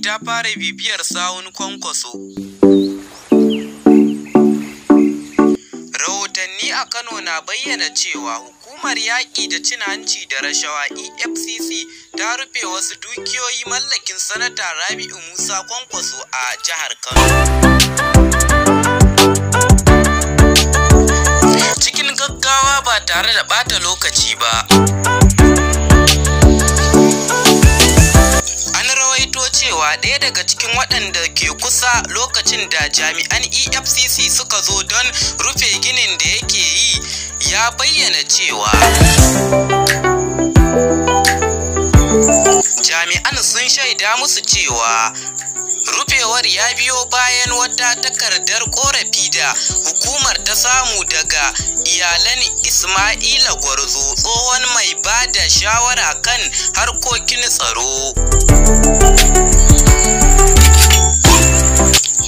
ta fara bibiyar sawun Kwankwaso. Rahotanni a Kano na bayyana cewa hukumar yaƙi da cin hanci da rashawa EFCC ta rufe wasu dukiyoyi mallakin Sanata Rabi'u Musa Kwankwaso a jihar Kano. Cikin gaggawa ba tare da ɓata lokaci ba. An rawaito cewa ɗaya daga cikin waɗanda ke kusa lokacin da jami'an EFCC suka zo don rufe ginin da yake yi ya bayyana cewa jami'an sun shaida musu cewa rufewar ya biyo bayan wata takardar korafi da hukumar ta samu daga iyalan Ismaila Gwarzo, tsohon mai ba da shawara kan harkokin tsaro.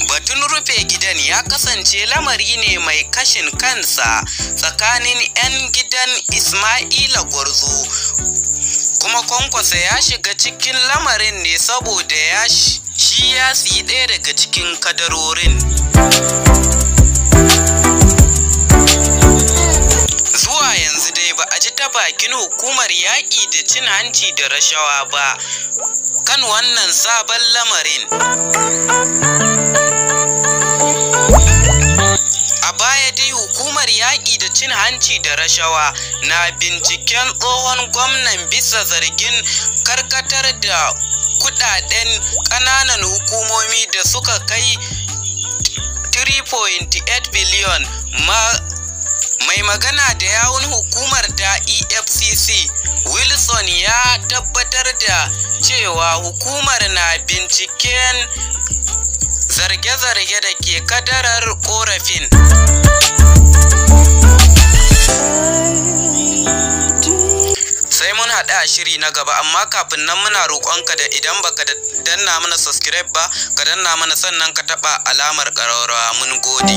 Batun rufe gidan ya kasance lamari ne mai kashin kansa tsakanin 'yan gidan Ismaila Gwarzo, kuma Kwankwaso ya shiga cikin lamarin ne saboda ya shi ya siyi ɗaya daga cikin kadarorin. Zuwa yanzu dai ba a ji ta bakin hukumar yaƙi da cin hanci da rashawa ba kan wannan sabon lamarin. A baya dai hukumar yaƙi da cin hanci da rashawa na binciken tsohon gwamnan bisa zargin karkatar da kudaden ƙananan hukumomi da suka kai 3.8 biliyon. Mai magana da yawun hukumar ta EFCC, Wilson, ya tabbatar da cewa hukumar na binciken zarge-zarge da ke kadarar korafin. Sai mun haɗu a shiri na gaba, amma kafin nan muna roƙonka da idan baka danna mana subscribe ba, ka danna mana, sannan ka taɓa alamar ƙararrawa. Mun gode.